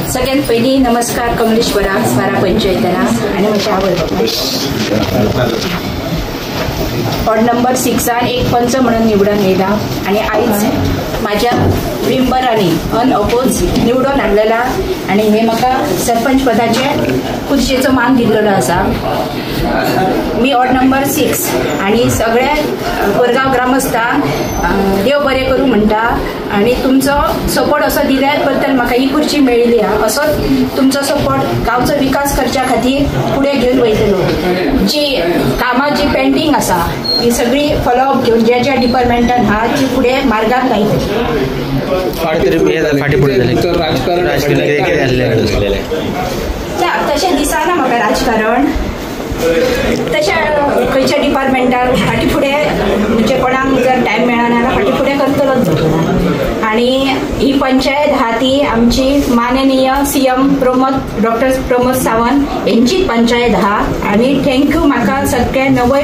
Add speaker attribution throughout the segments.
Speaker 1: सगळ्यात पहिली नमस्कार कमलेश्वरा बारा पंचायतना आणि म्हज्या आवय बापूय. वॉर्ड नंबर 6 एक पंच म्हणून निवडून येयला आनी आयज म्हाज्या मेंबरांनी अनअपोज निवडून हाडलेला आनी हे म्हाका सरपंच पदाचे खुर्चेचो मान दिल्लो आसा. मी वॉर्ड नंबर 6 आनी सगळ्या कोरगांव ग्रामस्थांक देव बरें करूं म्हणटा आनी तुमचो सपोर्ट असो दिल्या बद्दल म्हाका ही खुर्ची मेळिल्ली आहा. असोच तुमचो सपोर्ट गांवचो विकास करच्या खातीर फुडें घेवन वयतलो. जी कामां जी पेंडींग आसा ही सगळी फॉलोअप घेवन ज्या ज्या डिपार्टमेंटान आहा ती फुडें मार्गाक लायतली. तशें दिसना म्हाका राजकारण तशें खंयच्या डिपार्टमेंटान फाटीं फुडें म्हणजे कोणाक जर टायम मेळना जाल्यार फाटीं फुडें करतलोच. आनी ही पंचायत आहा ती आमची माननीय सीएम डॉक्टर प्रमोद सावंत हेंची पंचायत आहा. आनी thank you म्हाका सगळ्या नवे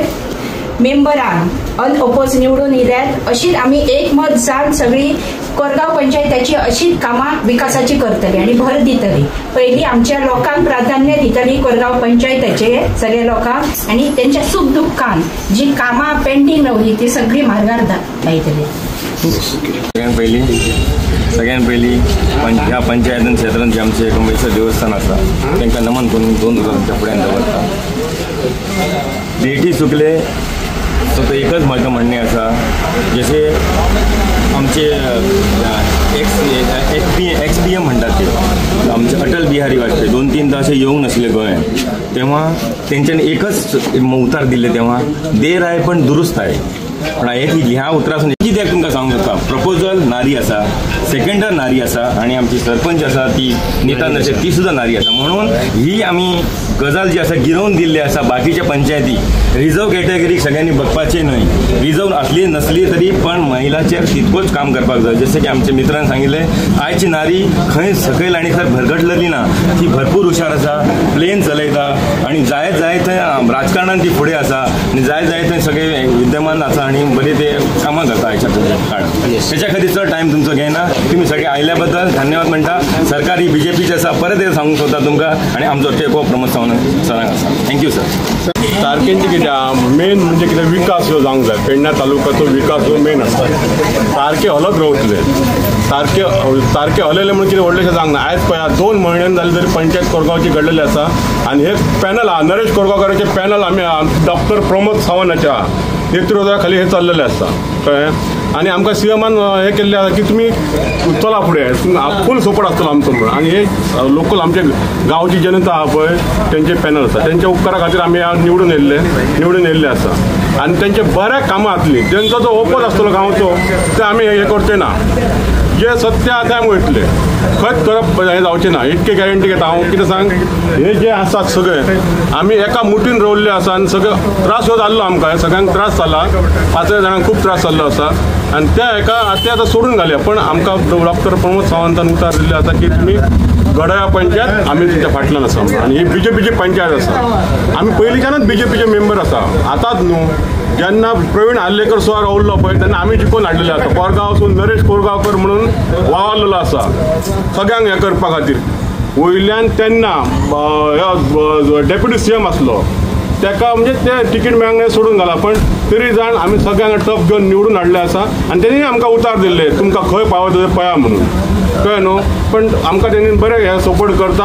Speaker 1: मेंबरांक अनअपोज निवडून येयल्यात. अशीच आमी एकमत जावन सगळी कोरगांव पंचायताची अशीच कामां विकासाची करतली आनी भर दितली. पयलीं आमच्या लोकांक प्राधान्य दितली कोरगांव पंचायताचे सगळ्या लोकांक आनी तेंच्या सुख दुख्खान जी कामां पेंडींग रावली ती सगळी मार्गार लायतली.
Speaker 2: सगळ्यात पयलीं ह्या पंचायतीन क्षेत्रांत जे आमचें कमलेश्वर देवस्थान आसा तांकां नमन करून 2 आमच्या फुड्यान दवरता. देठी चुकले तो एकच म्हाका म्हणणें आसा, जशें आमचे एक्स पी एम म्हणटात ते आमचे अटल बिहारी वाजपेयी 2-3 अशें येवंक नासले गोंयांत तेव्हा तेंच्यांनी एकच उतार दिल्ले तेव्हा देर आहे पण दुरुस्त आहे. पण ह्या उतरासून कित्याक तुमकां सांगूंक सोदता, प्रपोजल नारी आसा, सेकंडर नारी आसा आनी आमची सरपंच आसा ती नीता नर्शे ती सुद्दां नारी आसा. म्हणून ही आमी गजाल जी आसा गिरोवन दिल्ली आसा बाकीच्या पंचायती रिजर्व कॅटेगरीक सगळ्यांनी बघपाचें न्हय. रिजर्व आसली नसली तरी पण महिलाचेर तितकोच काम करपाक जाय. जशें की आमच्या मित्रान सांगिल्लें, आयची नारी खंय सकयल आनी खंय भरगटलेली ना, ती भरपूर हुशार आसा, प्लेन चलयता आनी जाय जाय थंय राजकारणान ती फुडें आसा आनी जाय जाय थंय सगळे विद्यमान आसा आनी बरे ते कामां करता आयच्या काळात. तेच्या खातीर चड टायम तुमचो घेयना. तुमी सगळे आयल्या बद्दल धन्यवाद म्हणटा. सरकार ही बीजेपीची आसा परत एकदा सांगूंक सोदता तुमकां आनी आमचो टेको प्रमोद सावंत सरांक आसा. Thank you sir.
Speaker 3: सारकेंचे कितें मेन म्हणजे कितें विकास ह्यो जावंक जाय. पेडण्या तालुक्याचो विकास हो मेन आसता. सारके हलत रावतले, सारके सारके हलयले म्हणून कितें व्हडलेशें जावंक ना. आयज पळया 2 म्हयन्यान जाले तरी पंचायत कोरगांवची घडलेली आसा आनी हे पॅनल आहा नरेश कोरगांवकाराचें पॅनल आमी डॉक्टर प्रमोद सावंताच्या नेतृत्वा खाली हे चाललेलें आसता, कळ्ळें. आनी आमकां सीएमान हें केल्लें आसा की तुमी चला फुडें, फूल सपोर्ट आसतलो आमचो म्हणून. आनी हे लोकल आमचे गांवची जनता आहा पळय तेंचे पॅनल आसा, तेंच्या उपकारा खातीर आमी निवडून येयल्ले आसा आनी तेंचे बऱ्या कामां जातलीं. तेंचो जो ओपोज आसतलो गांवचो ते आमी हें करचे ना, जे सत्य आसा ते आमी वयतले, खंयच करप हें जावचें ना, इतके गॅरंटी घेता हांव. कितें सांग, हे जे आसात सगळे आमी एका मुठीन रोवल्ले आसा आनी सगळे त्रास हो जाल्लो आमकां, सगळ्यांक त्रास जाला, 5 जाणांक खूब त्रास जाल्लो आसा आनी त्या हेका ते आतां सोडून घालया. पण आमकां डॉक्टर प्रमोद सावंतान उतार दिल्ले आसा की तुमी घडया पंचायत, आमी तुमच्या फाटल्यान आसा आनी ही बीजेपीची पंचायत आसा. आमी पयलींच्यानूच बीजेपीचे मेंबर आसा, आतांच न्हू. जेन्ना प्रवीण आर्लेकर सुद्दां रावल्लो पळय तेन्ना आमी जिखून हाडलेले आसा. कोरगांवसून नरेश कोरगांवकर म्हणून वावरलेलो आसा सगळ्यांक हें करपा खातीर. वयल्यान तेन्ना डेप्युटी सीएम आसलो तेका म्हणजे ते तिकीट मेळोंक सोडून घाला, पण तरी जाण आमी सगळ्यांक टप घेवन निवडून हाडले आसा आनी तेणी आमकां उतार दिल्ले तुमकां खंय पावत थंय पळया म्हणून, कळ्ळें न्हू. पण आमकां तेणी बरें हें सपोर्ट करता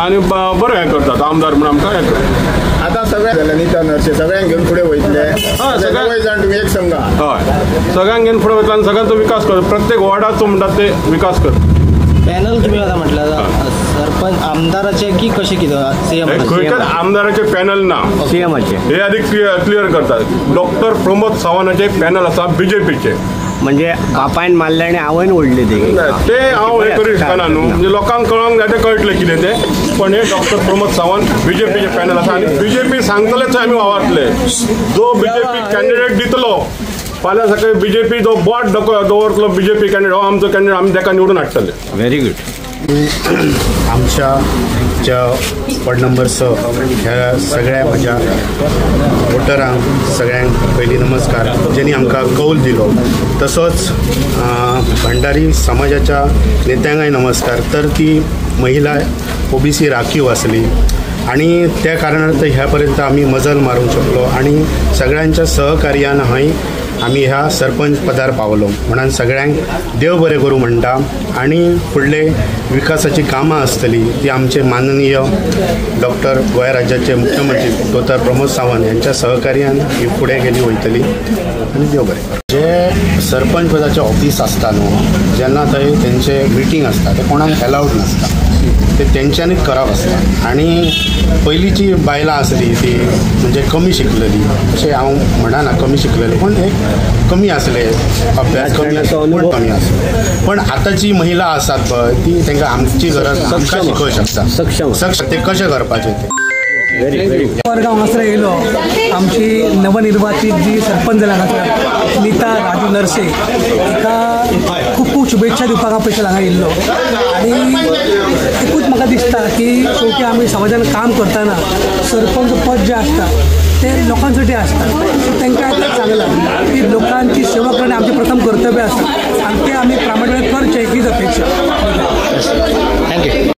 Speaker 3: आनी बरें हें करतात आमदार म्हणून आमकां हें करता.
Speaker 4: आतां सगळ्या नीता नर्शे सगळ्यांक घेवन फुडें वयतले, सगळे जाण तुमी एक संघ.
Speaker 3: हय, सगळ्यांक घेवन फुडें वयतले आनी सगळ्यांचो विकास करता, प्रत्येक वॉर्डाचो म्हणटात ते विकास करता.
Speaker 5: पॅनल तुम्ही आता म्हटलं सरपंच आमदाराचे की कशें कितें सीएम?
Speaker 3: खंयच्याच आमदाराचे पॅनल ना,
Speaker 5: सीएमाचे.
Speaker 3: हे आदी क्लियर करतात. डॉक्टर प्रमोद सावंताचे पॅनल आसा बीजेपीचे,
Speaker 6: म्हणजे बापायन मारले आनी आवयन ओडले ते
Speaker 3: ते हांव हें करूं शकना न्हू, म्हणजे लोकांक कळोंक जाय तें कळटलें कितें तें. पण हे डॉक्टर प्रमोद सावंत बीजेपीचे पॅनल आसा आनी बीजेपी सांगतले थंय आमी वावरतले. जो बीजेपी कॅन्डिडेट दितलो फाल्यां सकाळी बीजेपी जो बोट दवरतलो बीजेपी कॅन्डिडेट हो आमचो कॅन्डिडेट, आमी ताका निवडून हाडटले.
Speaker 6: Very good.
Speaker 7: आमच्या ज्या वॉर्ड नंबर 6 ह्या सगळ्या म्हज्या वोटरांक सगळ्यांक पयलीं नमस्कार, ज्यांनी आमकां कौल दिलो. तसोच भंडारी समाजाच्या नेत्यांकय नमस्कार. तर ती महिला ओबीसी राखीव आसली आणि त्या कारणार्थ ह्या पर्यंत आमी मजल मारूंक शकलो आणि सगळ्यांच्या सहकार्यान हय आमी ह्या सरपंच पदार पावलो. म्हणून सगळ्यांक देव बरें करूं म्हणटा आणि फुडले विकासाची कामां आसतली ती आमचे माननीय डॉक्टर गोंय राज्याचे मुख्यमंत्री दोतोर प्रमोद सावंत यांच्या सहकार्यान ही फुडें गेली वयतली आनी देव बरें करूं. जे सरपंच पदाचे ऑफिस आसता न्हू, जेन्ना थंय तेंचे मिटींग आसता ते कोणाक एलावड नासता, ते तेंच्यांनीच करप आसता. आनी पयलींची बायलां आसली ती म्हणजे कमी शिकलेली, अशें हांव म्हणना कमी शिकलेली, पूण एक कमी आसले अभ्यास कमी आसलो, पूण कमी आसलो. पण आतांची महिला आसात पळय ती तांकां आमची गरज आमकां शिकोवंक शकता, सक्षम ते कशें करपाचें तें.
Speaker 8: वर्ग हांगासर येयलो आमची नवनिर्वाचित जी सरपंच जाल्या हांगासर नीता राजू नरसे हिका खूब खूब शुभेच्छा दिवपाक हांव स्पेशल हांगा येयल्लो. आनी एकूच म्हाका दिसता की शेवटी आमी समाजान काम करतना सरपंच पद जें आसता तें लोकांसाठी आसता, सो तांकां आतां सांगलां की लोकांची सेवा करणे आमचें प्रथम कर्तव्य आसा आनी तें आमी प्रामाणीकपणान करचें हीच अपेक्षा.
Speaker 5: Thank you.